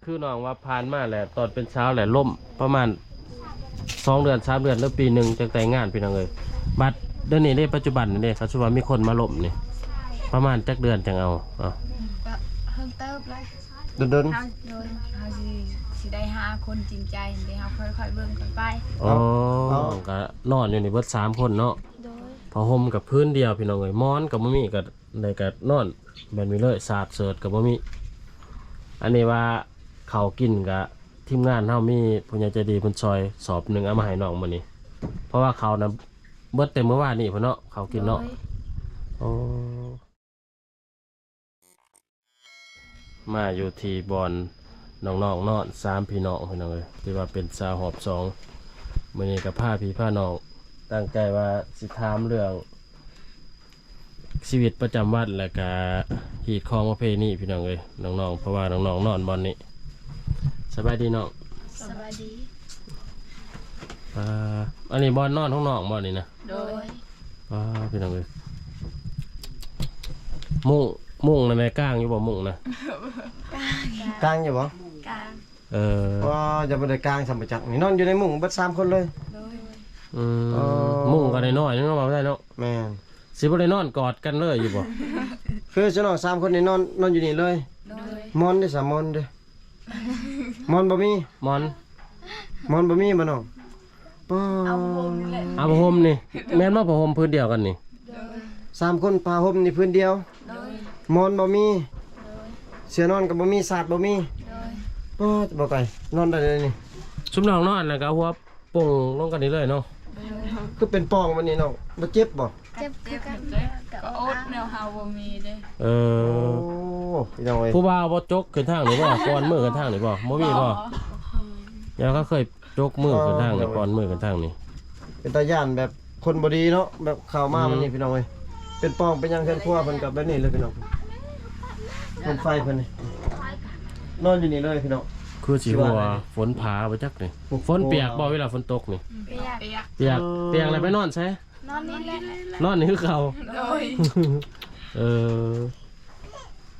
ຄືນ້ອງວ່າຜ່ານມາແຫຼະ ຕອນເປັນສາວແຫຼະລົ້ມປະມານສອງເດືອນ ສາມເດືອນ ຫຼືປີໜຶ່ງຈັ່ງແຕ່ງງານ ພີ່ນ້ອງເອີຍ. ບັດດຽວນີ້ເດ້ ປັດຈຸບັນນີ້ເດ້ ຄັນສົມມຸດວ່າມີຄົນມາລົ້ມນີ້ ປະມານຈັກເດືອນຈັ່ງເອົາ? ເອົາ ກໍເຮິງເຕີບແລ້ວ ດົນໆ ເຮົາ ໂດຍ ເຮົາຊິ ຊິໄດ້ຫາຄົນຈິງໃຈເດ້ ເຮົາຄ່ອຍໆເບິ່ງກັນໄປ. ອໍ ເອົາ ນ້ອງກໍນອນຢູ່ນີ້ເບິດສາມຄົນເນາະ. ໂດຍ ຜ້າຫົ່ມກໍຜືນດຽວ ພີ່ນ້ອງເອີຍ ໝອນກໍບໍ່ມີ ກໍ ແລ້ວກໍນອນແບບນີ້ເລີຍ ສາດເສີດກໍບໍ່ມີ. ອັນນີ້ວ່າເຂົ້າກິນກະ ທີມງານເຮົາມີຜູ້ໃຫຍ່ໃຈດີເພິ່ນຊ່ອຍສອບໜຶ່ງ ເອົາມາໃຫ້ນ້ອງມື້ນີ້ ເພາະວ່າເຂົ້ານະເບິດແຕ່ມື້ວານນີ້ພຸ້ນເນາະ ເຂົ້າກິນເນາະ. ໂດຍ ໂອ້ ມາຢູ່ທີ່ບ່ອນ ນ້ອງໆນອນ ສາມພີ່ນ້ອງ ພີ່ນ້ອງເອີຍ ຖືວ່າເປັນສາວຮອບສອງ. ມື້ນີ້ກໍພາພີ່ພານ້ອງ ຕັ້ງໃຈວ່າຊິຖາມເລື່ອງຊີວິດປະຈຳວັນ ແລ້ວກະຮີດຄອງປະເພນີ ພີ່ນ້ອງເອີຍ ນ້ອງໆ ເພາະວ່ານ້ອງໆນອນບ່ອນນີ້. ສະບາຍດີນ້ອງ. ສະບາຍດີ. ອ່າ ອັນນີ້ບ່ອນນອນຂອງນ້ອງບໍ່ນີ້ນະ? ໂດຍ. ອ່າ ພີ່ນ້ອງເອີຍ ມຸ້ງ ມຸ້ງນັ້ນແຫຼະ ກາງຢູ່ບໍ່ມຸ້ງນະ? ກາງ ກາງຢູ່ບໍ່? ກາງ. ເອີ ວ່າຢ່າບໍ່ໄດ້ກາງສ່ຳປະຈັກນີ້ ນອນຢູ່ໃນມຸ້ງເບິດສາມຄົນເລີຍ. ໂດຍ. ອືມ ເອີ ມຸ້ງກໍນ້ອຍໆເນາະ ວ່າໄດ້ເນາະ. ແມ່ນ. ຊິບໍ່ໄດ້ນອນກອດກັນເລີຍຢູ່ບໍ່? ຄືຊະນ້ອງສາມຄົນນີ້ນອນ ນອນຢູ່ນີ້ເລີຍ. ໂດຍ. ໝອນເດ້ ສາ ໝອນເດ້? ໝອນບໍ່ມີ? ໝອນ ໝອນບໍ່ມີບໍ່ນ້ອງ? ປ້າ ເອົາຜ້າຫົ່ມນີ້ແຫຼະ ເອົາຜ້າຫົ່ມນີ້ ແມ່ນບໍ່ ຜ້າຫົ່ມພື້ນດຽວກັນນີ້? ໂດຍ. ສາມຄົນຜ້າຫົ່ມນີ້ພື້ນດຽວ. ໂດຍ. ໝອນບໍ່ມີ. ໂດຍ. ເສື່ອນອນກໍບໍ່ມີ ສາດບໍ່ມີ. ໂດຍ. ປ້າ ບໍ່ໄກ ນອນໄດ້ເລີຍນີ້. ຊຸມນ້ອງນອນແລ້ວກໍຫົວ ປົງລົງກັນນີ້ເລີຍເນາະ. ຄືເປັນປ່ອງບັດນີ້ນ້ອງ ບໍ່ເຈັບບໍ່? ເຈັບຄືກັນ ກໍອົດແນວເຮົາບໍ່ມີເດ້. ເອີ ໂອ້ ພີ່ນ້ອງເອີຍ ຜູ້ບ່າວບໍ່ຈົກຂຶ້ນທາງນີ້ບໍ່? ກ່ອນມືຂຶ້ນທາງນີ້ບໍ່? ບໍ່ມີບໍ່? ບໍ່. ແລ້ວເຂົາເຄີຍຈົກມືຂຶ້ນທາງນີ້ ກ່ອນມືຂຶ້ນທາງນີ້. ເປັນຕາຢ້ານແບບຄົນບໍ່ດີເນາະ ແບບເຂົ້າມາ ອືມ ມື້ນີ້ ພີ່ນ້ອງເອີຍ ເປັນປ່ອງເປັນຫຍັງ ເຮືອນຄົວເພິ່ນກໍແບບນີ້ເລີຍ ພີ່ນ້ອງ. ໂຄມໄຟເພິ່ນນີ້ ນອນຢູ່ນີ້ເລີຍ ພີ່ນ້ອງ. ຄືຊິຫົວຝົນຜາບໍ່ຈັກນີ້. ໂອ້ໂຫ ຝົນປຽກບໍ່ເວລາຝົນຕົກນີ້? ປຽກ ປຽກ ປຽກ ເອີ ປຽກແລ້ວໄປນອນໃສ? ນອນນີ້ແຫຼະ ນອນນີ້ຄືເກົ່າ. ໂດຍ. ເອີ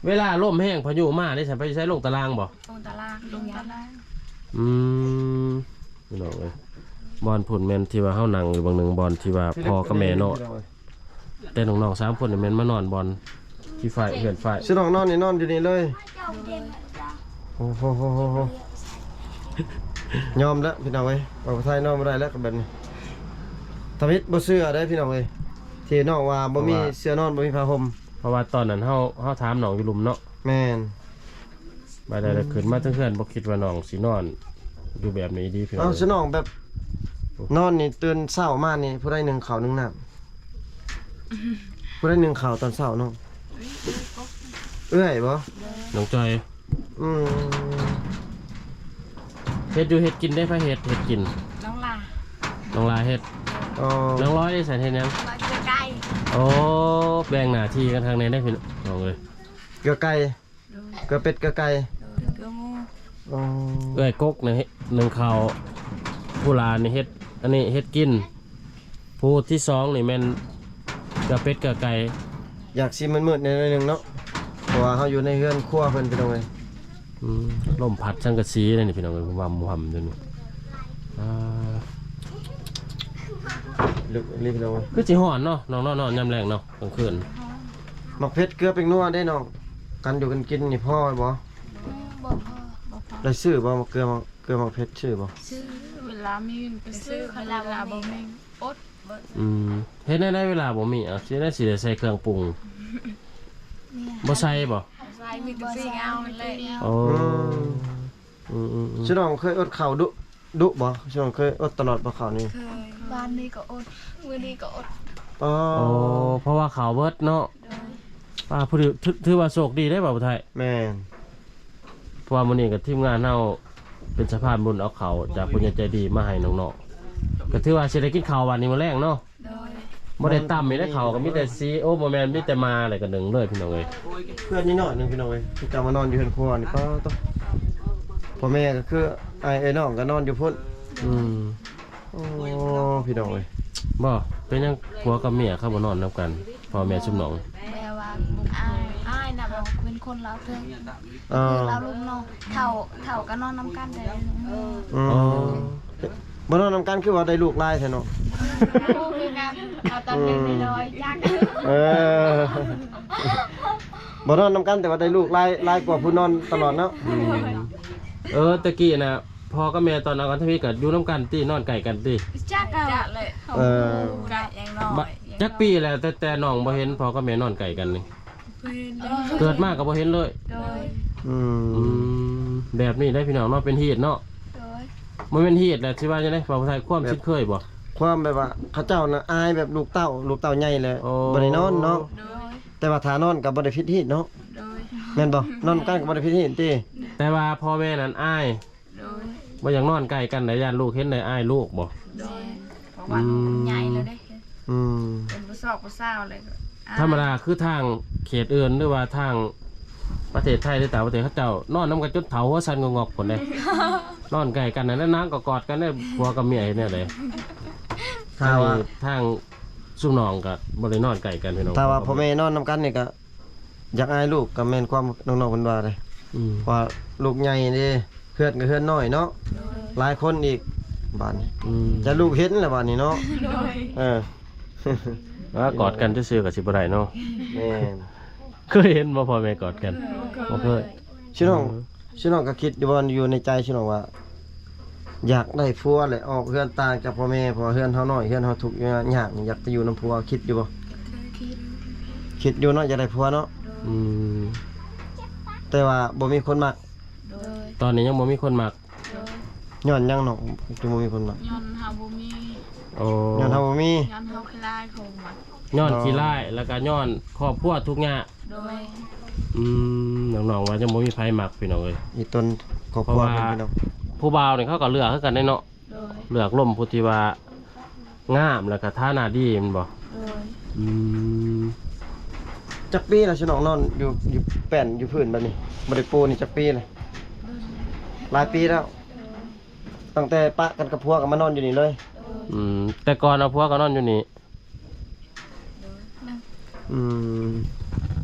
ເວລາລົມແຮງພາຍຸມານີ້ ໄປໃສ? ລົງຕາລ່າງບໍ່? ລົງຕາລ່າງ ລົງຕາລ່າງ. ອືມ ພີ່ນ້ອງເອີຍ ບ່ອນພຸ້ນແມ່ນທີ່ວ່າເຮົານັ່ງຢູ່ບາງໜຶ່ງ ບ່ອນທີ່ວ່າພໍ່ກັບແມ່ນອນ. ແຕ່ນ້ອງໆສາມຄົນນີ້ແມ່ນມານອນບ່ອນທີ່ຝ້າຍ ເຮືອນຝ້າຍ. ຊິນ້ອງນອນນີ້ ນອນຢູ່ນີ້ເລີຍ. ໂອ້ໂຫ ຍອມແລ້ວພີ່ນ້ອງເອີຍ ເວົ້າໄທນອນບໍ່ໄດ້ແລ້ວ ກໍແບບນີ້. ທຳອິດບໍ່ເຊື່ອເດ້ພີ່ນ້ອງເອີຍ ທີ່ນ້ອງວ່າບໍ່ມີເສື້ອນອນ ບໍ່ມີຜ້າຫົ່ມ. ເພາະວ່າຕອນນັ້ນເຮົາ ເຮົາຖາມນ້ອງຢູ່ລຸ່ມເນາະ. ແມ່ນ. ບາດໃດ ອືມ ຂຶ້ນມາເທິງເຮືອນ ບໍ່ຄິດວ່ານ້ອງຊິນອນຢູ່ແບບນີ້ດີ ພີ່ນ້ອງ. ເອົ້າ ຊິນ້ອງແບບ ໂອ້ ນອນນີ້ ຕື່ນເຊົ້າມານີ້ ຜູ້ໃດໜຶ້ງເຂົ້າໜຶ້ງນ້ຳ? ຜູ້ໃດໜຶ້ງເຂົ້າຕອນເຊົ້ານ້ອງ? ເອື້ອຍບໍ່? ນ້ອງຈ່ອຍ. ອືມ ເຮັດຢູ່ເຮັດກິນໄດ້ ໃຜເຮັດ ເຮັດກິນ? ນ້ອງຫຼ້າ. ນ້ອງຫຼ້າເຮັດ. ອໍ ນ້ອງລອຍໄດ້ໃສ່ເຮັດຫຍັງ? ລອຍເກືອໄກ່. ໂອ້ ແບ່ງໜ້າທີ່ກັນທາງໃນໄດ້ພີ່ນ້ອງເອີຍ. ເກືອໄກ່. ໂດຍ. ເກືອເປັດເກືອໄກ່. ໂດຍ. ເກືອໝູ. ອໍ ເອື້ອຍກົກນີ້ໜຶ້ງເຂົ້າ ຜູ້ຫຼ້ານີ້ເຮັດ ອັນນີ້ເຮັດກິນ. ຜູ້ທີສອງນີ້ແມ່ນເກືອເປັດເກືອໄກ່. ຢາກຊິມືດໆແດ່ໜ້ອຍໜຶ່ງເນາະ ເພາະວ່າເຮົາຢູ່ໃນເຮືອນຄົວເພິ່ນ ພີ່ນ້ອງເອີຍ. ອືມ ລົມພັດສັງກະສີເດ້ນີ້ ພີ່ນ້ອງເອີຍ ຫວຳໆຢູ່ນີ້. ອ່າ ລຶກອີ່ຫຼີ ພີ່ນ້ອງເອີຍ. ຄືຊິຮ້ອນເນາະ ນ້ອງເນາະ ນອນຍາມແລງເນາະ ກາງຄືນ. ໝາກເຜັດເກືອແປ້ງນົວເດ້ນ້ອງ ກັນຢູ່ກັນກິນນີ້ພໍບໍ່? ອືມ ບໍ່ພໍ ບໍ່ພໍ. ໄດ້ຊື້ບໍ່ ເກືອ ເກືອໝາກເຜັດຊື້ບໍ່? ຊື້ ເວລາມີກໍຊື້ ເວລາບໍ່ມີກໍອົດ. ອືມ ເຮັດແນວໃດເວລາບໍ່ມີ? ເອົາ ຊິໄດ້ ຊິໄດ້ໃສ່ເຄື່ອງປຸງ. ບໍ່ໃສ່ບໍ່? ບໍ່ໃສ່ ມີແຕ່ຊີ້ເອົາແຫຼະ. ໂອ້ ອືມ ອືມໆໆ. ຊິນ້ອງເຄີຍອົດເຂົ້າດຸ ດຸບໍ່? ຊິນ້ອງເຄີຍອົດຕະຫຼອດບໍ່ເຂົ້ານີ້? ເຄີຍ. ວານນີ້ກໍອົດ ມື້ນີ້ກໍອົດ. ອໍ ໂອ້ ເພາະວ່າເຂົ້າເບິດເນາະ. ໂດຍ. ປ້າ ຜູ້ຖື ຖືວ່າໂຊກດີເດ້ ບ່າວໄທ. ແມ່ນ. ເພາະວ່າມື້ນີ້ກໍທີມງານເຮົາເປັນສະພານບຸນ ເອົາເຂົ້າຈາກຜູ້ໃຫຍ່ໃຈດີມາໃຫ້ນ້ອງໆ ກໍຖືວ່າຊິໄດ້ກິນເຂົ້າບາດນີ້ມື້ແລງເນາະ. ໂດຍ. ບໍ່ໄດ້ຕຳອີກເດ້ ເຂົ້າກໍມີແຕ່ສີ ໂອ້ ບໍ່ແມ່ນ ມີແຕ່ມາ ແລ້ວກໍໜຶ້ງເລີຍ ພີ່ນ້ອງເອີຍ. ເພື່ອນນິດໜ້ອຍໜຶ່ງ ພີ່ນ້ອງເອີຍ ເຈົ້າມານອນຢູ່ເຮືອນຄົວນີ້ ປ້າດໂທ້ ພໍ່ແມ່ກໍຄືອ້າຍເອື້ອຍນ້ອງກໍນອນຢູ່ພຸ້ນ. ອືມ. ໂອ້ ພີ່ນ້ອງເອີຍ ບໍ່ເປັນຫຍັງ ຜົວກັບເມຍເຂົາບໍ່ນອນນຳກັນ ພໍ່ແມ່ຊຸມນ້ອງ. ແບບວ່າອ້າຍ ອ້າຍນະ ແບ ເປັນຄົນລາວເທິງ ເອີ ລາວລຸ່ມເນາະ ເຖົ້າ ເຖົ້າກໍນອນນຳກັນໄດ້ ອືມ ອໍ ບໍ່ນອນນຳກັນຄືວ່າໄດ້ລູກຫຼາຍແທ້ເນາະ ເອົາຕອນເປັນນ້ອຍໆຈັກ ເອີ ບໍ່ນອນນຳກັນແຕ່ວ່າໄດ້ລູກຫຼາຍ ຫຼາຍກວ່າຜູ້ນອນຕະຫຼອດເນາະ ອືມ ເອີ ແຕ່ກີ້ນະ ພໍ່ກັບແມ່ຕອນເອົາກັນທຳອິດກໍຢູ່ນຳກັນຕິ ນອນໃກ້ກັນຕິ ຈັກແຫຼະ ເອີ ກະຍັງນ້ອຍ ຈັກປີແລ້ວ ແຕ່ ແຕ່ນ້ອງບໍ່ເຫັນພໍ່ກັບແມ່ນອນໃກ້ກັນນີ້ ເກີດມາກໍບໍ່ເຫັນເລີຍ ໂດຍ ອືມ ອືມ ແບບນີ້ໄດ໋ພີ່ນ້ອງເນາະ ເປັນຮີດເນາະ ໂດຍ ບໍ່ແມ່ນຮີດແຫຼະ ຊິວ່າຈັ່ງໃດ ເວົ້າໄທ ຄວາມຊິນເຄີຍບໍ່ ຄວາມແບບວ່າເຂົາເຈົ້ານະອາຍແບບລູກເຕົ້າ ລູກເຕົ້າໃຫຍ່ແລ້ວ ໂອ້ ບໍ່ໄດ້ນອນເນາະ ໂດຍ ແຕ່ວ່າຖ້ານອນກໍບໍ່ໄດ້ຜິດຮີດເນາະ ໂດຍ ແມ່ນບໍ່ ນອນນຳກັນກໍບໍ່ໄດ້ຜິດຮີດຕິ ແຕ່ວ່າພໍ່ແມ່ນັ້ນອາຍ ໂດຍ ບໍ່ຢາກນອນໃກ້ກັນໃດ ຢ້ານລູກເຫັນໃດ ອາຍລູກບໍ່ ໂດຍ ເພາະວ່າ ອືມ ລູກໃຫຍ່ແລ້ວເດ້ ອືມ ເປັນຜູ້ຊອກຜູ້ສາວເລີຍ ທຳມະດາຄືທາງເຂດອື່ນ ຫຼືວ່າທາງປະເທດໄທ ຫຼືຕ່າງປະເທດ ເຂົາເຈົ້ານອນນຳກັນຈົນເຖົ້າຫົວສັ່ນງອກໆພຸ້ນເດ້ ນອນໃກ້ກັນນັ້ນນາງກໍກອດກັນເດ້ ຜົວກັບເມຍເຮັດແນວໃດ ຖ້າວ່າ ອັນນີ້ທາງຊຸມນ້ອງກໍບໍ່ໄດ້ນອນໃກ້ກັນພີ່ນ້ອງ ຖ້າວ່າພໍ່ແມ່ນອນນຳກັນນີ້ກໍ ຢາກອາຍລູກກໍແມ່ນຄວາມນ້ອງໆເພິ່ນວ່າເດ້ ອືມ ເພາະວ່າລູກໃຫຍ່ເດ້ ເຮືອນກໍເຮືອນນ້ອຍເນາະ ໂດຍ ຫຼາຍຄົນອີກບາດນີ້ ອືມ ຢ້ານລູກເຫັນແຫຼະບາດນີ້ເນາະ ໂດຍ ເອີ ວ່າກອດກັນຊື່ໆກໍຊິບໍ່ໄດ້ເນາະ ແມ່ນ ເຄີຍເຫັນບໍ່ພໍ່ແມ່ກອດກັນ ບໍ່ເຄີຍ ຊິນ້ອງ ເອີ ຊິນ້ອງກໍຄິດຢູ່ບໍ່ ຢູ່ໃນໃຈຊິນ້ອງວ່າ ຢາກໄດ້ຜົວແຫຼະ ອອກເຮືອນຕ່າງຈາກພໍ່ແມ່ ເພາະວ່າເຮືອນເຮົານ້ອຍ ເຮືອນເຮົາທຸກຍາກ ຢາກໄປຢູ່ນຳຜົວ ຄິດຢູ່ບໍ່? ຄິດ ຄິດຢູ່ເນາະ ຢາກໄດ້ຜົວເນາະ ໂດຍ ອືມ ແຕ່ວ່າບໍ່ມີຄົນມັກ ໂດຍ ຕອນນີ້ຍັງບໍ່ມີຄົນມັກ ໂດຍ ຍ້ອນຫຍັງນ້ອງຈຶ່ງບໍ່ມີຄົນມັກ? ຍ້ອນເຮົາບໍ່ມີ ໂອ້ ຍ້ອນເຮົາບໍ່ມີ ຍ້ອນເຮົາຂີ້ລ້າຍ ເຂົາບໍ່ມັກ ຍ້ອນ ອໍ ຂີ້ລ້າຍ ແລ້ວກໍຍ້ອນຄອບຄົວທຸກຍາກ ໂດຍ ອືມ ນ້ອງໆວ່າຍັງບໍ່ມີໃຜມັກພີ່ນ້ອງເອີຍ ອີຕົນຄອບຄົວເພິ່ນພີ່ນ້ອງ ເພາະວ່າຜູ້ບ່າວນີ້ເຂົາກໍເລືອກຄືກັນເດ້ເນາະ ໂດຍ ເລືອກລົມຜູ້ທີ່ວ່າງາມ ແລ້ວກໍຖານະດີແມ່ນບໍ່? ໂດຍ ອືມ ຈັກປີແລ້ວຊິນ້ອງນອນຢູ່ ຢູ່ແປ້ນຢູ່ພື້ນແບບນີ້ ບໍ່ໄດ້ປູນີ້ຈັກປີແລ້ວ? ໂດຍ ຫຼາຍປີແລ້ວ ໂດຍ ຕັ້ງແຕ່ປະກັນກັບຜົວກໍມານອນຢູ່ນີ້ເລີຍ? ໂດຍ ອືມ ແຕ່ກ່ອນເອົາຜົວກໍນອນຢູ່ນີ້? ໂດຍ ອືມ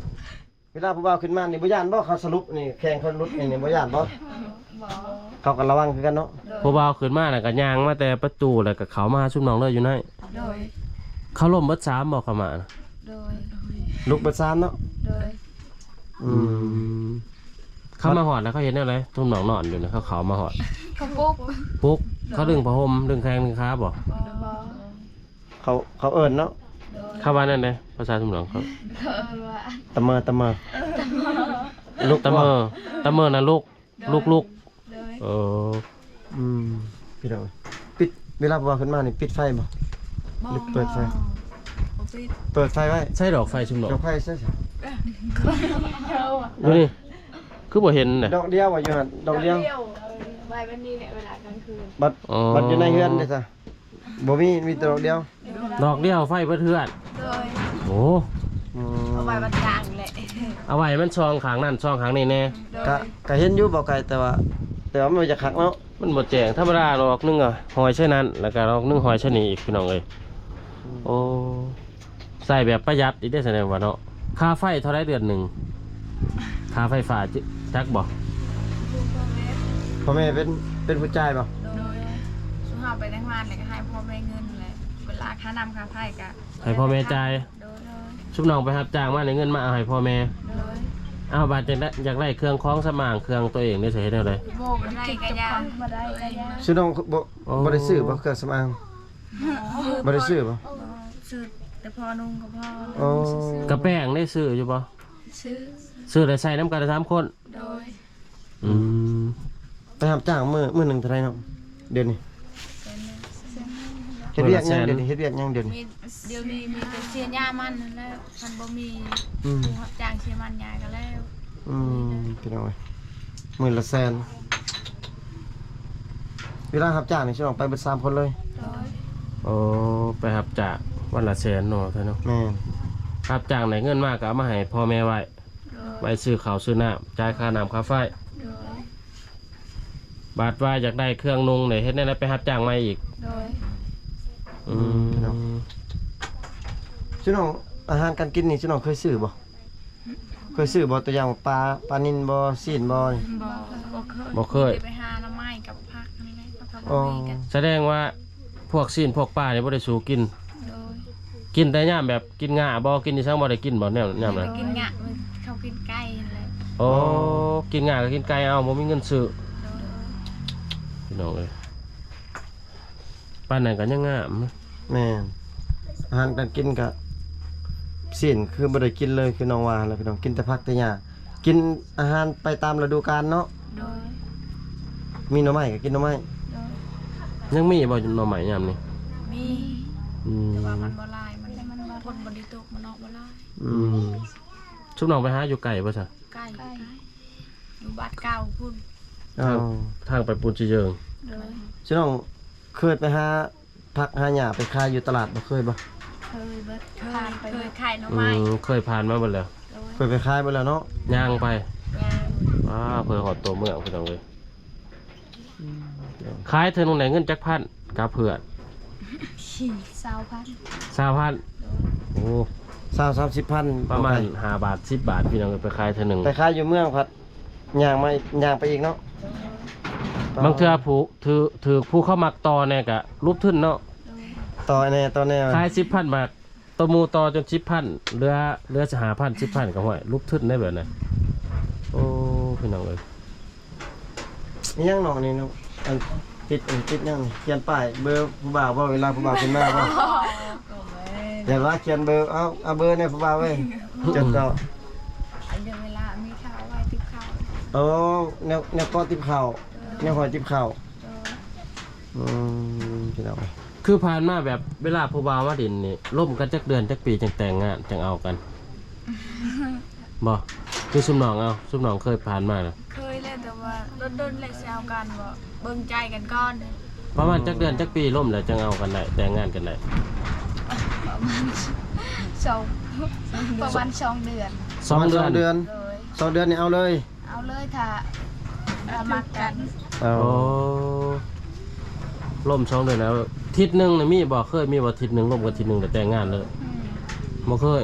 ເວລາຜູ້ບ່າວຂຶ້ນມານີ້ບໍ່ຢ້ານບໍ່? ເຂົາສະຫຼຸບນີ້ແຂ້ງເຂົາຫຼຸດນີ້ ນີ້ບໍ່ຢ້ານບໍ່? ບໍ່ ເຂົາກໍລະວັງຄືກັນເນາະ ໂດຍ ຜູ້ບ່າວຂຶ້ນມາແລ້ວກໍຍ່າງມາແຕ່ປະຕູ ແລ້ວກໍເຂົ້າມາຫາຊຸມນ້ອງເລີຍຢູ່ໃນ ໂດຍ ເຂົາລົ້ມເບິດສາມບໍ່ເຂົ້າມານະ? ໂດຍ ລຸກເບິດສາມເນາະ ໂດຍ ອືມ ອືມ ເຂົາມາຮອດແລ້ວເຂົາເຮັດແນວໃດ? ຊຸມນ້ອງນອນຢູ່ນະ ເຂົາເຂົ້າມາຮອດ ເຂົາປຸກ ປຸກ ໂດຍ ເຂົາດຶງຜ້າຫົ່ມ ດຶງແຂ້ງດຶງຂາບໍ່? ບໍ່ ເຂົາ ເຂົາເອີ້ນເນາະ ໂດຍ ເຂົາວ່າແນວໃດ ພາສາຊຸມນ້ອງເຂົາ? ເຂົາເອີ້ນວ່າ ຕະເມີ ຕະເມີ ເອີ ຕະເມີ ລຸກ ຕະເມີ ຕະເມີນະລຸກ ໂດຍ ລຸກ ລຸກ ໂດຍ ເອີ ອືມ ພີ່ນ້ອງ ປິດ ເວລາຜູ້ບ່າວຂຶ້ນມານີ້ປິດໄຟບໍ່? ບໍ່ ຫຼືເປີດໄຟ? ບໍ່ປິດ ເປີດໄຟໄວ້ ໃຊ້ດອກໄຟຊຸມນ້ອງ ດອກໄຟໃຊ້ ຢູ່ນີ້ ຄືບໍ່ເຫັນນະ ດອກດຽວວ່າຢູ່ຫັ້ນ ດອກດຽວ ດອກດຽວ ເອີ ໄວ້ແບບນີ້ແຫຼະ ເວລາກາງຄືນ ບັດ ອໍ ບັດຢູ່ໃນເຮືອນເດ້ຊະ? ບໍ່ມີ ມີແຕ່ດອກດຽວ ດອກດຽວໄຟເບິດເຮືອນ ໂດຍ ໂອ້ ອືມ ເອົາໄວ້ບັດກາງແຫຼະ ເອົາໄວ້ມັນສ່ອງຂ້າງນັ້ນສ່ອງຂ້າງນີ້ແດ່ ໂດຍ ກະ ກະເຫັນຢູ່ບໍ່ໄກ ແຕ່ວ່າ ແຕ່ວ່າມັນບໍ່ຢາກຄັກເນາະ ມັນບໍ່ແຈ້ງ ທຳມະດາດອກໜຶ່ງອະຫ້ອຍໃສ່ນັ້ນ ແລ້ວກະດອກໜຶ່ງຫ້ອຍໃສ່ນີ້ອີກ ພີ່ນ້ອງເອີຍ ອືມ ໂອ້ ໃຊ້ແບບປະຢັດອີກເດ້ ສະແດງວ່າເນາະ ຄ່າໄຟເທົ່າໃດເດືອນໜຶ່ງ? ຄ່າໄຟຟ້າ ຈ- ຈັກບໍ່? ພໍ່ແມ່ເປັນ ເປັນຜູ້ຈ່າຍບໍ່? ໂດຍ ຊຸມເຮົາໄປທຳງານແລ້ວກໍໃຫ້ພໍ່ແມ່ເງິນແຫຼະ ເວລາຄ່ານ້ຳຄ່າໄຟກໍໃຫ້ພໍ່ແມ່ຈ່າຍ ໂດຍ ຊຸມນ້ອງໄປຮັບຈ້າງມາ ໄດ້ເງິນມາເອົາໃຫ້ພໍ່ແມ່ ໂດຍ ເອົາບາດຈັ່ງໃດ ຢາກໄດ້ເຄື່ອງຂອງສຳອາງ ເຄື່ອງຕົວເອງນີ້ ຊິເຮັດແນວໃດ? ບໍ່ໄດ້ກໍຢ່າ ບໍ່ໄດ້ກໍຢ່າ ຊຸມນ້ອງບໍ່ ອໍ ບໍ່ໄດ້ຊື້ບໍ່ ເຄື່ອງສຳອາງ? ບໍ່ໄດ້ຊື້ບໍ່? ຊື້ແຕ່ພໍນຸ່ງກໍພໍ ອໍ ກະແປ້ງໄດ້ຊື້ຢູ່ບໍ່? ຊື້ ຊື້ແລ້ວໃຊ້ນຳກັນສາມຄົນ ໂດຍ ອືມ ໄປຮັບຈ້າງມື້ ມື້ໜຶ່ງເທົ່າໃດນ້ອງ ດຽວນີ້? ເຮັດວຽກຫຍັງດຽວນີ້? ເຮັດວຽກຫຍັງດຽວນີ້? ມີ ດຽວນີ້ມີແຕ່ເສຍຫຍ້າມັນຫັ້ນແຫຼະ ຄັນບໍ່ມີ ອືມ ຜູ້ຮັບຈ້າງເສຍມັນຫຍ້າກໍແລ້ວ ອືມ ພີ່ນ້ອງເອີຍ ມື້ລະແສນ ເວລາຮັບຈ້າງນີ້ຊິອອກໄປເບິດສາມຄົນເລີຍ? ໂດຍ ໂອ້ ໄປຮັບຈ້າງວັນລະແສນເນາະ ແມ່ນ ຮັບຈ້າງໄດ້ເງິນມາກໍເອົາມາໃຫ້ພໍ່ແມ່ໄວ້ ໂດຍ ໄວ້ຊື້ເຂົ້າຊື້ນ້ຳ ຈ່າຍຄ່ານ້ຳຄ່າໄຟ ໂດຍ ບາດວ່າຢາກໄດ້ເຄື່ອງນຸ່ງນີ້ ເຮັດແນວໃດ ໄປຮັບຈ້າງໃໝ່ອີກ? ໂດຍ ອືມ ພີ່ນ້ອງ ຊຸມນ້ອງ ອາຫານການກິນນີ້ ຊຸມນ້ອງເຄີຍຊື້ບໍ່? ເຄີຍຊື້ບໍ່? ຕົວຢ່າງປາ ປານິນບໍ່? ຊີ້ນບໍ່? ບໍ່ ບໍ່ເຄີຍ ບໍ່ເຄີຍ ມີແຕ່ໄປຫາໜໍ່ໄມ້ກັບຜັກນັ້ນແຫຼະ ເພາະວ່າ ອໍ ບໍ່ມີກັນ. ສະແດງວ່າພວກຊີ້ນພວກປານີ້ບໍ່ໄດ້ສູ້ກິນ? ໂດຍ ກິນແຕ່ຍາມແບບກິນຫຍ້າບໍ່? ກິນອີ່ສັງບໍ່? ໄດ້ກິນບໍ່ແນວຍາມນັ້ນ? ກິນຫຍ້າ ເຂົາກິນໄກ່ຫັ້ນແຫຼະ. ໂອ້ ອໍ ກິນຫຍ້າກໍກິນໄກ່ເອົາ ບໍ່ມີເງິນຊື້. ໂດຍ ພີ່ນ້ອງເອີຍ ປານນັ້ນກໍຍັງງາມ. ແມ່ນ ອາຫານການກິນກໍ ຊີ້ນຄືບໍ່ໄດ້ກິນເລີຍ ຄືນ້ອງວ່າຫັ້ນແຫຼະພີ່ນ້ອງ ກິນແຕ່ຜັກແຕ່ຫຍ້າ ກິນອາຫານໄປຕາມລະດູການເນາະ. ໂດຍ ມີໜໍ່ໄມ້ກໍກິນໜໍ່ໄມ້. ໂດຍ ຍັງມີບໍ່ໜໍ່ໄມ້ຍາມນີ້? ມີ ອືມ ແຕ່ວ່າມັນບໍ່ຫຼາຍ ມັນ ມັນຝົນບໍ່ໄດ້ຕົກ ມັນອອກບໍ່ຫຼາຍ. ອືມ ອືມ ຊຸມນ້ອງໄປຫາຢູ່ໄກບໍ່ຊະ? ໄກ ຢູ່ບ້ານເກົ່າພຸ້ນ. ເອີ ທາງ ທາງໄປປູນຊີເຢິງ. ໂດຍ ຊຸມນ້ອງເຄີຍໄປຫາຜັກຫາຫຍ້າໄປຂາຍຢູ່ຕະຫຼາດບໍ່? ເຄີຍບໍ່? ເຄີຍເບິດ ເຄີຍ ຜ່ານໄປ ເຄີຍຂາຍໜໍ່ໄມ້. ອືມ ເຄີຍຜ່ານມາເບິດແລ້ວ. ໂດຍ ເຄີຍໄປຂາຍເບິດແລ້ວເນາະ ຍ່າງໄປ. ຍ່າງ ວ້າ ເພື່ອຮອດຕົວເມືອງ ພີ່ນ້ອງເອີຍ. ອືມ ຂາຍເທື່ອໜຶ່ງໄດ້ເງິນຈັກພັນກັບເພື່ອນ? ຊາວພັນ ຊາວພັນ. ໂດຍ ໂອ້ ຊາວ ສາມສິບພັນ ປະມານຫ້າບາດ ສິບບາດ ພີ່ນ້ອງເອີຍ ໄປຂາຍເທື່ອໜຶ່ງ. ໄປຂາຍຢູ່ເມືອງພັດ ຍ່າງມາ ຍ່າງໄປອີກເນາະ. ບາງເທື່ອຜູ້ ຖືກ ຖືກຜູ້ເຂົາມັກຕໍ່ແດ່ກໍຫຼຸບທຶນເນາະ. ໂດຍ ຕໍ່ແດ່ ຕໍ່ແດ່ ຂາຍສິບພັນບາດ ຕໍ່ໝູ່ຕໍ່ຈົນສິບພັນ ເຫຼືອ ເຫຼືອຫ້າພັນ ສິບພັນ ກໍ ຫ້ວຍ ຫຼຸບທຶນໄດ້ແບບນັ້ນ. ໂອ້ ພີ່ນ້ອງເອີຍ ອີຫຍັງນ້ອງນີ້ນ້ອງ? ອັນຕິດ ອັນຕິດຫຍັງນີ້? ຂຽນປ້າຍເບີຜູ້ບ່າວບໍ່? ເວລາຜູ້ບ່າວຂຶ້ນມາບໍ່? ຢ່າວ່າຂຽນເບີ ເອົາ ເອົາເບີແດ່ຜູ້ບ່າວເອີຍ. ຈົດເອົາ ອັນດຽວເວລາມີຂ່າວໄວ້ຕິບເຂົ້າ. ໂອ້ ແນວ ແນວເກາະຕິບເຂົ້າ ເອີ ແນວຫ້ອຍຕິບເຂົ້າ. ເອີ ອືມ ພີ່ນ້ອງ ຄືຜ່ານມາແບບເວລາຜູ້ບ່າວມາດິນນີ້ ລົມກັນຈັກເດືອນຈັກປີຈັ່ງແຕ່ງງານ ຈັ່ງເອົາກັນ? ບໍ່ ຄືຊຸມນ້ອງ ເອົາ ຊຸມນ້ອງເຄີຍຜ່ານມານະ? ເຄີຍແລ້ວ ແຕ່ວ່າດົນໆແລ້ວຊິເອົາກັນ ບໍ່ເບິ່ງໃຈກັນກ່ອນ. ປະມານຈັກເດືອນຈັກປີລົມແລ້ວຈັ່ງເອົາກັນໄດ້ ແຕ່ງງານກັນໄດ້? ປະມານສອງ ປະມານສອງເດືອນ. ສອງເດືອນ ປະມານສອງເດືອນ. ໂດຍ ສອງເດືອນນີ້ເອົາເລີຍ? ເອົາເລີຍ ຖ້າ ຖ້າມັກກັນ. ເອົາ ໂອ້ ລົມສອງເດືອນແລ້ວ ທິດໜຶ່ງນີ້ມີບໍ່? ເຄີຍມີບໍ່ ທິດໜຶ່ງລົມກັນທິດໜຶ່ງແລ້ວແຕ່ງງານເລີຍ? ອືມ ບໍ່ເຄີຍ.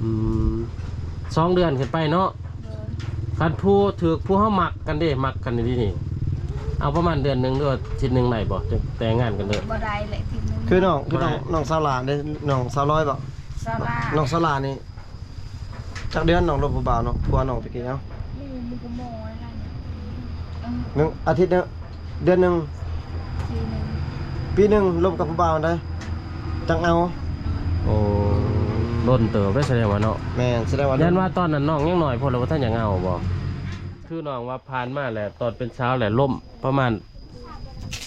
ອືມ ສອງເດືອນຂຶ້ນໄປເນາະ. ໂດຍ ຄັນຜູ້ຖືກ ຜູ້ເຮົາມັກກັນເດ້ ມັກກັນດີໆນີ້ ເອົາປະມານເດືອນໜຶ່ງ ຫຼືວ່າທິດໜຶ່ງໄດ້ບໍ່ ຈັ່ງແຕ່ງງານກັນເລີຍ? ບໍ່ໄດ້ແຫຼະ ທິດໜຶ່ງ. ຄືນ້ອງ ຄືນ້ອງ ບໍ່ໄດ້ ນ້ອງສາວຫຼ້າເດ້ ນ້ອງສາວລອຍບໍ່? ສາວຫຼ້າ ນ້ອງສາວຫຼ້ານີ້ ຈັກເດືອນນ້ອງລົມຜູ້ບ່າວເນາະ ຜົວນ້ອງຕະກີ້ເນາະ? ໂອ້ ມັນກໍໝໍໄດ້ ເອີ ໜຶ່ງອາທິດເດີ ເດືອນໜຶ່ງ ປີໜຶ່ງ ປີໜຶ່ງລົມກັບຜູ້ບ່າວໄດ້ ຈັ່ງເອົາ. ໂອ້ ດົນເຕີບໄດ້ສະແດງວ່າເນາະ. ແມ່ນ ສະແດງວ່າດົນ ຢ້ານວ່າຕອນນັ້ນນ້ອງຍັງນ້ອຍໂພດ ແລ້ວບໍ່ທັນຢາກເອົາບໍ່? ຄືນ້ອງວ່າຜ່ານມາແຫຼະ ຕອນເປັນສາວແຫຼະ ລົມປະມານ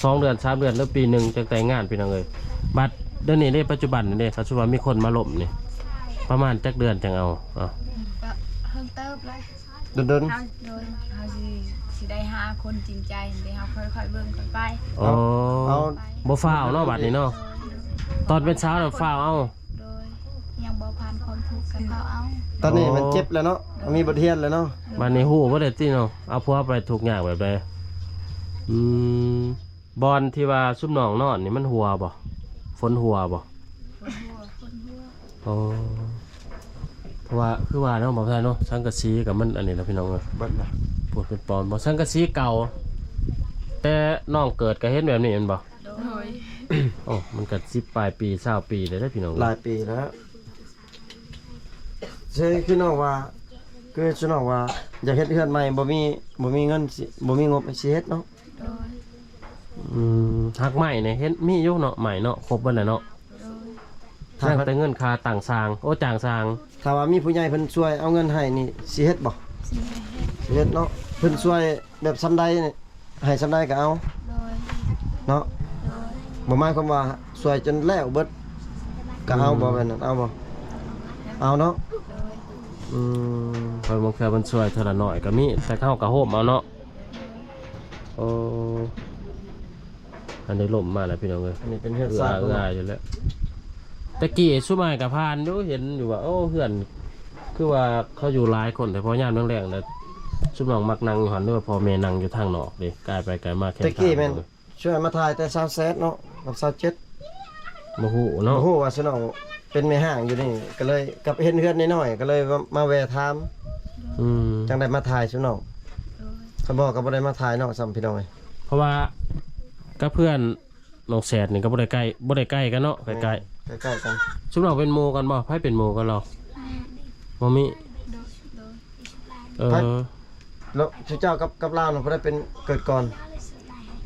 ສອງເດືອນ ສາມເດືອນ ຫຼື ປີໜຶ່ງຈັ່ງແຕ່ງງານ ພີ່ນ້ອງເອີຍ. ບັດດຽວນີ້ເດ້ ປັດຈຸບັນນີ້ເດ້ ຄັນສົມມຸດວ່າມີຄົນມາລົມນີ້ ປະມານຈັກເດືອນຈັ່ງເອົາ? ເອົາ ກໍເຮິງເຕີບແລ້ວ ດົນໆ ເຮົາ ໂດຍ ເຮົາຊິ ຊິໄດ້ຫາຄົນຈິງໃຈເດ້ ເຮົາຄ່ອຍໆເບິ່ງຄ່ອຍໄປ. ອໍ ເອົາ ເອົາ ບໍ່ຟ້າວເນາະ ບັດນີ້ເນາະ. ຕອນເປັນສາວນະຟ້າວເອົາ. ໂດຍ ຍັງບໍ່ຜ່ານຄວາມທຸກກໍເຂົາເອົາ. ຕອນນີ້ມັນເຈັບແລ້ວເນາະ ມີບົດຮຽນແລ້ວເນາະ. ບັດນີ້ຮູ້ເບິດແລ້ວຕິເນາະ ເອົາຜົວໄປທຸກຍາກແບບໃດ? ອືມ ບ່ອນທີ່ວ່າຊຸມນ້ອງນອນນີ້ມັນຮົ່ວບໍ່? ຝົນຮົ່ວບໍ່? ຝົນຮົ່ວ ຝົນຮົ່ວ. ອໍ ເພາະວ່າຄືວ່າເນາະ ບໍ່ໄດ້ເນາະ ສັງກະສີກໍມັນອັນນີ້ລະ ພີ່ນ້ອງເອີຍ ເບິດລະ ໂພດເປັນປອນບໍ່? ສັງກະສີເກົ່າ ແຕ່ນ້ອງເກີດກໍເຫັນແບບນີ້ແມ່ນບໍ່? ໂດຍ ໂອ້ ມັນກໍສິບປາຍປີ ຊາວປີແລ້ວເດ້ ພີ່ນ້ອງເອີຍ ຫຼາຍປີແລ້ວ. ເຊິ່ງຄືນ້ອງວ່າ ຄືຊຸມນ້ອງວ່າຢາກເຮັດເຮືອນໃໝ່ ບໍ່ມີ ບໍ່ມີເງິນ ຊິ ບໍ່ມີງົບຊິເຮັດເນາະ. ໂດຍ ອືມ ຮັກໄມ້ນີ້ເຫັນມີຢູ່ເນາະ ໄມ້ເນາະ ຄົບເບິດແລ້ວເນາະ. ໂດຍ ຍັງແຕ່ເງິນຄ່າຕັ້ງສ້າງ ໂອ້ ຈ້າງສ້າງ. ຖ້າວ່າມີຜູ້ໃຫຍ່ເພິ່ນຊ່ວຍເອົາເງິນໃຫ້ນີ້ ຊິເຮັດບໍ່? ຊິເຮັດ ຊິເຮັດເນາະ. ເພິ່ນຊ່ວຍແບບສ່ຳໃດນີ້ ໃຫ້ສ່ຳໃດກໍເອົາ. ໂດຍ ເນາະ. ໂດຍ ບໍ່ໝາຍຄວາມວ່າຊ່ວຍຈົນແລ້ວເບິດກໍເອົາບໍ່? ອືມ ແບບນັ້ນເອົາບໍ່? ເອົາເນາະ. ໂດຍ ອືມ ເພິ່ນບາງເທື່ອເພິ່ນຊ່ວຍເທື່ອລະໜ້ອຍກໍມີ ແຕ່ເຮົາກໍໂຮມເອົາເນາະ. ໂອ້ ອັນນີ້ລົມມາແລ້ວ ພີ່ນ້ອງເອີຍ ອັນນີ້ເປັນເຮືອນຊານເພິ່ນເນາະ ຢູ່ແລ້ວ. ແຕ່ກີ້ຊຸມອ້າຍກໍຜ່ານຢູ່ ເຫັນຢູ່ວ່າ ໂອ້ ເຮືອນ ຄືວ່າເຂົາຢູ່ຫຼາຍຄົນ ແຕ່ພໍຍາມແລງໆນະ ຊຸມນ້ອງມັກນັ່ງຢູ່ຫັ້ນ ຫຼືວ່າພໍ່ແມ່ນັ່ງຢູ່ທາງນອກເດ້ ກາຍໄປກາຍມາແຂ່ງ. ແຕ່ກີ້ແມ່ນ ຊ່ວຍມາຖ່າຍແຕ່ຊາວແຊດເນາະ ກັບຊາວເຈັດ ບໍ່ຮູ້ເນາະ ບໍ່ຮູ້ວ່າຊຸມນ້ອງເປັນແມ່ຮ້າງຢູ່ນີ້ ກໍເລີຍກັບເຫັນເຮືອນນ້ອຍໆ ກໍເລີຍມາ ມາແວ່ຖາມ. ອືມ ຈັ່ງໄດ້ມາຖ່າຍຊຸມນ້ອງ. ໂດຍ ຄັນບໍ່ກໍບໍ່ໄດ້ມາຖ່າຍນ້ອງຊ້ຳ ພີ່ນ້ອງເອີຍ. ເພາະວ່າກັບເພື່ອນນ້ອງແສດນີ້ກໍບໍ່ໄດ້ໃກ້ ບໍ່ໄດ້ໃກ້ກັນເນາະ ໃກ້ໆ ໃກ້ໆກັນ. ຊຸມນ້ອງເປັນໝູ່ກັນບໍ່? ໃຜເປັນໝູ່ກັນລາວ? ແມ່ ບໍ່ມີ. ໂດຍ ໂດຍ ເອີ ແລ້ວຊຸມເຈົ້າກັບ ກັບລາວນັ້ນ ຜູ້ໃດເປັນເກີດກ່ອນ?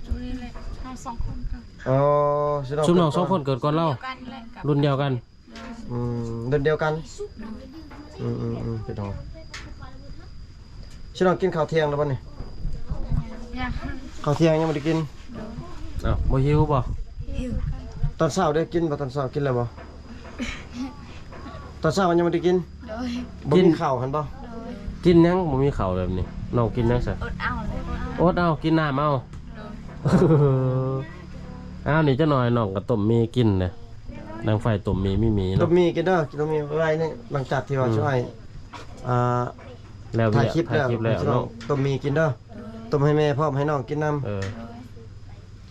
ຊຸມນີ້ແຫຼະ ເຮົາສອງຄົນກໍ ອໍ ຊຸມນ້ອງສອງຄົນເກີດກ່ອນລາວ ລຸ້ນດຽວກັນ. ອືມ ລຸ້ນດຽວກັນ. ອືມໆໆ ພີ່ນ້ອງ. ຊິລອງກິນເຂົ້າທ່ຽງແລ້ວບໍ່ນີ້? ຍັງ. ເຂົ້າທ່ຽງຍັງບໍ່ໄດ້ກິນ? ໂດຍ. ອ້າວ ບໍ່ຫິວບໍ່? ຫິວ. ຕອນເຊົ້າໄດ້ກິນບໍ່? ຕອນເຊົ້າກິນແລ້ວບໍ່? ຕອນເຊົ້າຍັງບໍ່ໄດ້ກິນ? ໂດຍ. ບໍ່ມີເຂົ້າຫັ້ນບໍ່? ໂດຍ. ກິນຫຍັງບໍ່ມີເຂົ້າແບບນີ້? ນ້ອງກິນຫຍັງຊະ? ອົດເອົາ ອົດເອົາ ກິນນ້ຳເອົາ. ໂດຍ. ອ້າວ ນີ້ຈັກໜ່ອຍນ້ອງກໍຕົ້ມໝີ່ກິນເດ້. ດັງໄຟຕົ້ມໝີ່ ມີໝີ່ເນາະ. ຕົ້ມໝີ່ກິນເດີ ກິນຕົ້ມໝີ່ໄວໆນີ້ ຫຼັງຈາກທີ່ວ່າ ອືມ ຊ່ວຍ ອ່າ ແລ້ວວຽກ ຖ່າຍຄລິບແລ້ວ ຖ່າຍຄລິບແລ້ວເນາະ. ຕົ້ມໝີ່ກິນເດີ ຕົ້ມໃຫ້ແມ່ພ້ອມ ໃຫ້ນ້ອງກິນນຳ. ເອີ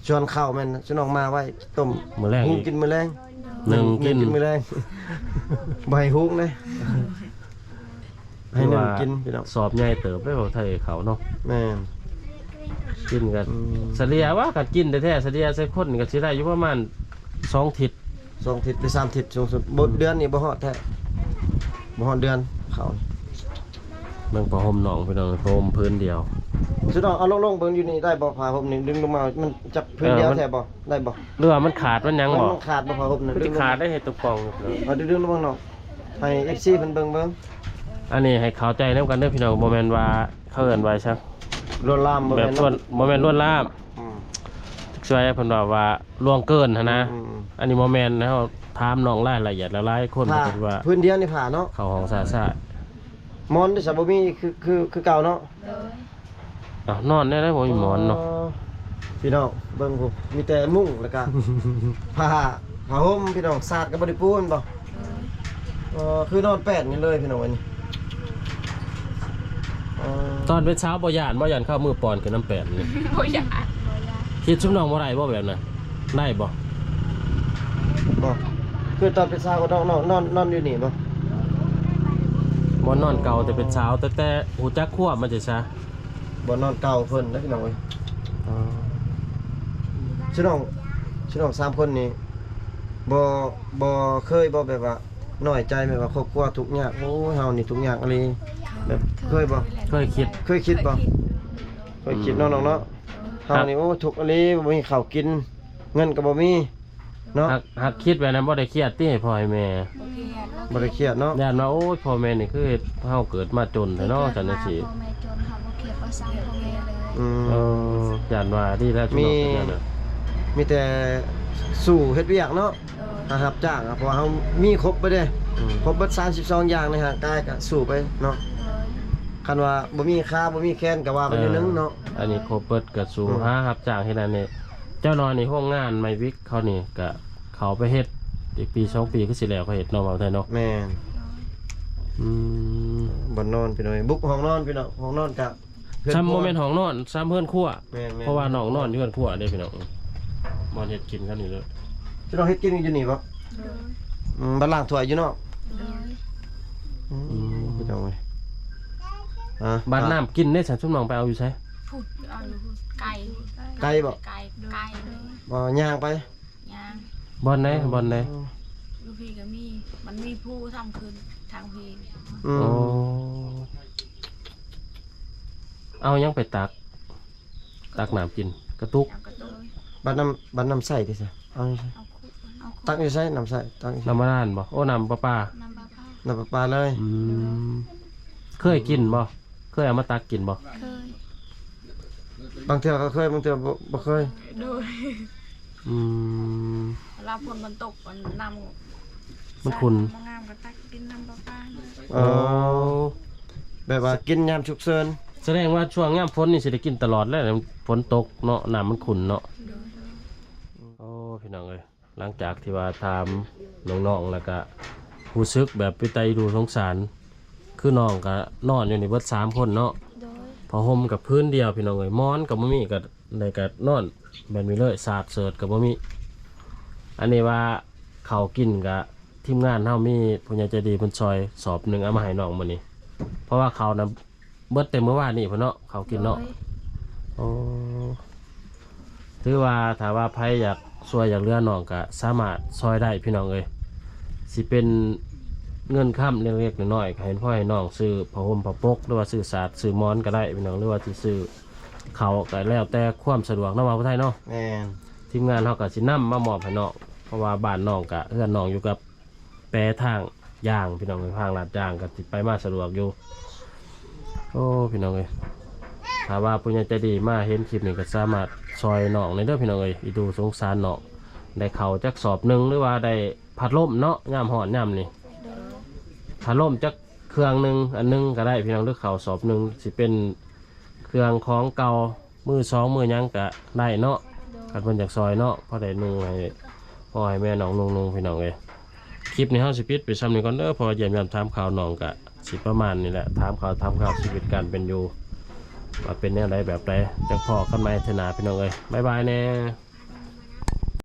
ສ່ວນເຂົ້າແມ່ນຊຸມນ້ອງມາໄວ້ ຕົ້ມມື້ແລງ ຫຸງກິນມື້ແລງ. ໜຶ້ງກິນ ໜຶ້ງກິນມື້ແລງ ບໍ່ໃຫ້ຫຸງເດ້. ໃຫ້ໜຶ້ງກິນ ພີ່ນ້ອງ. ສອບໃຫຍ່ເຕີບເດ້ ຂອງໄທເຂົາເນາະ. ແມ່ນ ກິນກັນ ອືມ ສະເລ່ຍວ່າ ຄັນກິນແທ້ໆ ສະເລ່ຍໃສ່ຄົນກໍຊິໄດ້ຢູ່ປະມານສອງທິດ ສອງທິດຫຼືສາມທິດສູງສຸດ. ບໍ່ ອືມ ເດືອນນີ້ບໍ່ຮອດແທ້ ບໍ່ຮອດເດືອນເຂົາ. ເບິ່ງຜ້າຫົ່ມນ້ອງ ພີ່ນ້ອງ ຜ້າຫົ່ມພື້ນດຽວ. ຊຸມນ້ອງເອົາລົງໆເບິ່ງຢູ່ນີ້ໄດ້ບໍ່? ຜ້າຫົ່ມນີ້ດຶງລົງມາ ມັນຈັກພື້ນດຽວ ເອີ ມັນ ແທ້ບໍ່? ໄດ້ບໍ່? ຫຼືວ່າມັນຂາດ ມັນຫຍັງບໍ່? ມັນຂາດບໍ່? ຜ້າຫົ່ມນັ້ນ ມັນຊິຂາດໄດ້ ເຮັດຕົວປ່ອງ. ເອົາດຶງໆລົງມາເນາະ ໃຫ້ເອັຟຊີເພິ່ນເບິ່ງເບິ່ງ. ອັນນີ້ໃຫ້ເຂົ້າໃຈນຳກັນເດີພີ່ນ້ອງ ບໍ່ແມ່ນວ່າເຂົາເອີ້ນວ່າຫຍັງ ລວນລາມ ບໍ່ແມ່ນ ແບບລວນ ບໍ່ແມ່ນລວນລາມ. ອືມ ຈັກຊິວ່າເພິ່ນວ່າ ວ່າລ່ວງເກີນຫັ້ນນະ. ອືມໆໆ ອັນນີ້ບໍ່ແມ່ນ. ເຮົາຖາມນ້ອງລາຍລະອຽດແລ້ວ ຫຼາຍຄົນເພິ່ນວ່າ ພື້ນດຽວນີ້ຜ້າເນາະ ເຂົ້າຫ້ອງຊ້າໆ. ໝອນເດຊະ ບໍ່ມີ ຄື ຄື ຄືເກົ່າເນາະ. ໂດຍ. ອ້າວ ນອນແນວໃດບໍ່ມີໝອນເນາະ. ອໍ ພີ່ນ້ອງເບິ່ງພຸ້ນ ມີແຕ່ມຸ້ງ ແລ້ວກະຜ້າ ຜ້າຫົ່ມ ພີ່ນ້ອງ ສາດກໍບໍ່ໄດ້ປູແມ່ນບໍ່? ໂດຍ. ອໍ ຄືນອນແປ້ນນີ້ເລີຍ ພີ່ນ້ອງເອີຍ. ອໍ ຕອນເປັນສາວບໍ່ຢ້ານບໍ່? ຢ້ານເຂົາເອົາມືປ້ອນຂຶ້ນນຳແປ້ນນີ້. ບໍ່ຢ້ານ. ຄິດຊຸມນ້ອງບໍ່ໄດ້ບໍ່ແບບນັ້ນ? ໄດ້ບໍ່? ບໍ່. ຄືຕອນເປັນສາວກໍນອນ ນອນ ນອນ ນອນຢູ່ນີ້ບໍ່? ບໍ່ ນອນເກົ່າແຕ່ເປັນສາວ ແຕ່ ແຕ່ຮູ້ຈັກຄວາມມາແຕ່ຊະ. ບ່ອນນອນເກົ່າເພິ່ນເດ້ ພີ່ນ້ອງເອີຍ. ອໍ ຊຸມນ້ອງ ຊຸມນ້ອງສາມຄົນນີ້ ບໍ່ ບໍ່ເຄີຍບໍ່ ແບບວ່ານ້ອຍໃຈ ແບບວ່າຄອບຄົວທຸກຍາກ ໂອ້ຍ ເຮົານີ້ທຸກຍາກອີ່ຫຼີ ແບບເຄີຍບໍ່? ເຄີຍຄິດ. ເຄີຍຄິດບໍ່? ເຄີຍຄິດເນາະ ອືມ ນ້ອງເນາະ. ເຮົານີ້ ໂອ້ ທຸກອີ່ຫຼີ ບໍ່ມີເຂົ້າກິນ ເງິນກໍບໍ່ມີ. ເນາະ ຫາກ ຫາກຄິດແບບນັ້ນບໍ່ໄດ້ຄຽດຕິ ໃຫ້ພໍ່ໃຫ້ແມ່? ບໍ່ຄຽດ ບໍ່ໄດ້ຄຽດເນາະ. ຢ້ານວ່າ ໂອ້ຍ ພໍ່ແມ່ນີ້ຄືເຮັດເຮົາເກີດມາຈົນແທ້ເນາະ ຈັ່ງຊີ້. ພໍ່ແມ່ຈົນ ເຮົາບໍ່ຄຽດບໍ່ຊັງພໍ່ແມ່ເລີຍ. ອືມ ເອີ ຢ້ານວ່າດີແລ້ວ ມີ ມີແຕ່ສູ້ເຮັດວຽກເນາະ. ໂດຍ. ຫາຮັບຈ້າງ ເພາະວ່າເຮົາມີຄົບເບິດເດ້. ອືມ ຄົບເບິດສາມສິບສອງຢ່າງໃນຮ່າງກາຍ ກໍສູ້ໄປເນາະ. ໂດຍ. ຄັນວ່າບໍ່ມີຂາ ບໍ່ມີແຂນ ກໍວ່າໄປແນວໜຶ່ງເນາະ. ເອີ ອັນນີ້ຄົບເບິດ ກໍສູ້ ອືມ ຫາຮັບຈ້າງເຮັດອັນນີ້. ເຈົ້ານ້ອຍນີ້ ໂຮງງານໄມ້ວິກເຂົານີ້ກະເຂົ້າໄປເຮັດ ອີກປີສອງປີຄືຊິແລ້ວ ເຂົາເຮັດເນາະ ເວົ້າໄທເນາະ. ແມ່ນ. ອືມ ບ່ອນນອນ ພີ່ນ້ອງ ບຸກຫ້ອງນອນ ພີ່ນ້ອງ ຫ້ອງນອນກະ ຊ້ຳບໍ່ແມ່ນຫ້ອງນອນ ຊ້ຳເຮືອນຄົວ. ແມ່ນໆ ເພາະວ່ານ້ອງນອນຢູ່ເຮືອນຄົວເດ້ ພີ່ນ້ອງ. ບ່ອນເຮັດກິນເຂົານີ້ເລີຍ. ພີ່ນ້ອງເຮັດກິນຢູ່ນີ້ບໍ່? ໂດຍ. ອືມ ບັດລ້າງຖ້ວຍຢູ່ນອກ. ໂດຍ. ອືມ ອືມ ພີ່ນ້ອງເອີຍ. ອ່າ ບັດນ້ຳກິນເດ້ ຊັ້ນຊຸມນ້ອງໄປເອົາຢູ່ໃສ? ພຸ້ນ ເອົາຢູ່ພຸ້ນ ໄກ. ໄກບໍ່? ໄກ ໄກ. ບໍ່ ຍ່າງໄປ? ຍ່າງ. ບ່ອນໃດ? ອໍ ບ່ອນໃດ? ຢູ່ພີ້ກໍມີ ມັນມີພູທາງຂຶ້ນທາງພີ້. ອືມ ໂອ້ ເອົາຫຍັງໄປຕັກ? ຕັກນ້ຳກິນ ກະຕຸກ. ເອົາກະຕຸກ. ບັດນ້ຳ ບັດນ້ຳໃຊ້ເດ້ຊະ? ເອົາຢູ່ໃສ? ເອົາຄຸ ເອົາຄຸ ຕັກຢູ່ໃສ? ນ້ຳໃຊ້ ຕັກຢູ່ໃສ? ນ້ຳບາດານບໍ່? ໂອ້ ນ້ຳປະປາ. ນ້ຳປະປາ. ນ້ຳປະປາເລີຍ. ອືມ ເຄີຍກິນບໍ່? ເຄີຍເອົາມາຕັກກິນບໍ່? ເຄີຍ. ບາງເທື່ອກໍເຄີຍ ບາງເທື່ອບໍ່ ບໍ່ເຄີຍ. ໂດຍ. ອືມ ເວລາຝົນມັນຕົກ ມັນ ນ້ຳມັນຂຸ່ນ ນ້ຳບໍ່ງາມກໍຕັກກິນນ້ຳປະປາ. ອໍ ໂອ້ ແບບວ່າກິນຍາມສຸກເສີນ. ສະແດງວ່າຊ່ວງຍາມຝົນນີ້ຊິໄດ້ກິນຕະຫຼອດແລ້ວ ຝົນຕົກເນາະ ນ້ຳມັນຂຸ່ນເນາະ. ໂດຍ. ໂອ້ ພີ່ນ້ອງເອີຍ ຫຼັງຈາກທີ່ວ່າຖາມນ້ອງໆ ແລ້ວກະຮູ້ສຶກແບບເປັນຕາອີດູສົງສານ ຄືນ້ອງກະນອນຢູ່ນີ້ເບິດສາມຄົນເນາະ. ໂດຍ. ຜ້າຫົ່ມກະພື້ນດຽວ ພີ່ນ້ອງເອີຍ ໝອນກະບໍ່ມີ ກະ ໄດ້ກະນອນແບບນີ້ເລີຍ ສາດເສີດກະບໍ່ມີ. ອັນນີ້ວ່າເຂົ້າກິນກະ ທີມງານເຮົາມີຜູ້ໃຫຍ່ໃຈດີເພິ່ນຊ່ອຍສອບໜຶ່ງ ເອົາມາໃຫ້ນ້ອງມື້ນີ້ ເພາະວ່າເຂົ້ານະ ເບິດແຕ່ມື້ວານນີ້ພຸ້ນເນາະ ເຂົ້າກິນເນາະ. ໂດຍ ໂອ້ ຖືວ່າຖ້າວ່າໃຜຢາກຊ່ວຍຢາກເຫຼືອນ້ອງກະສາມາດຊ່ອຍໄດ້ພີ່ນ້ອງເອີຍ. ຊິເປັນເງິນຄຳເລັກໆນ້ອຍໆ ກະໃຫ້ພໍ່ໃຫ້ນ້ອງຊື້ຜ້າຫົ່ມຜ້າປົກ ຫຼືວ່າຊື້ສາດຊື້ໝອນກະໄດ້ພີ່ນ້ອງ ຫຼືວ່າຊິຊື້ເຂົ້າກະແລ້ວແຕ່ຄວາມສະດວກເນາະ ບ່າວຜູ້ໄທເນາະ. ແມ່ນ ທີມງານເຮົາກະຊິນຳມາມອບໃຫ້ນ້ອງ ເພາະວ່າບ້ານນ້ອງກະ ເຮືອນນ້ອງຢູ່ກັບ ແປທາງຍ່າງພີ່ນ້ອງເອີຍ ທາງລາດຍ່າງກໍຊິໄປມາສະດວກຢູ່. ໂອ້ ພີ່ນ້ອງເອີຍ ຖ້າວ່າຜູ້ໃຫຍ່ໃຈດີມາເຫັນຄລິບນີ້ກໍສາມາດຊ່ອຍນ້ອງໄດ້ເດີພີ່ນ້ອງເອີຍ. ອີດູສົງສານນ້ອງ ໄດ້ເຂົ້າຈັກສອບໜຶ່ງ ຫຼືວ່າໄດ້ພັດລົມເນາະ ຍາມຮ້ອນຍາມນີ້ ໂດຍ ພັດລົມຈັກເຄື່ອງໜຶ່ງ ອັນໜຶ່ງກໍໄດ້ພີ່ນ້ອງ ຫຼືເຂົ້າສອບໜຶ່ງ ຊິເປັນ ເຄື່ອງຂອງເກົ່າ ມືສອງມືຫຍັງກະໄດ້ເນາະ. ໂດຍ ຄັນເພິ່ນຢາກຊ່ອຍເນາະ ພໍໄດ້ນຸ່ງໃຫ້ພໍ່ໃຫ້ແມ່ນ້ອງນຸ່ງໆ ພີ່ນ້ອງເອີຍ. ຄລິບນີ້ເຮົາຊິປິດໄປຊ່ຳນີ້ກ່ອນເດີ ເພາະວ່າຢ້ຽມຢາມຖາມຂ່າວນ້ອງກະຊິປະມານນີ້ແຫຼະ ຖາມຂ່າວຖາມຂ່າວຊີວິດການເປັນຢູ່ ວ່າເປັນແນວໃດແບບໃດ. ຈັ່ງພໍ້ກັນໃໝ່ເທື່ອໜ້າພີ່ນ້ອງເອີຍ ບາຍບາຍແດ່.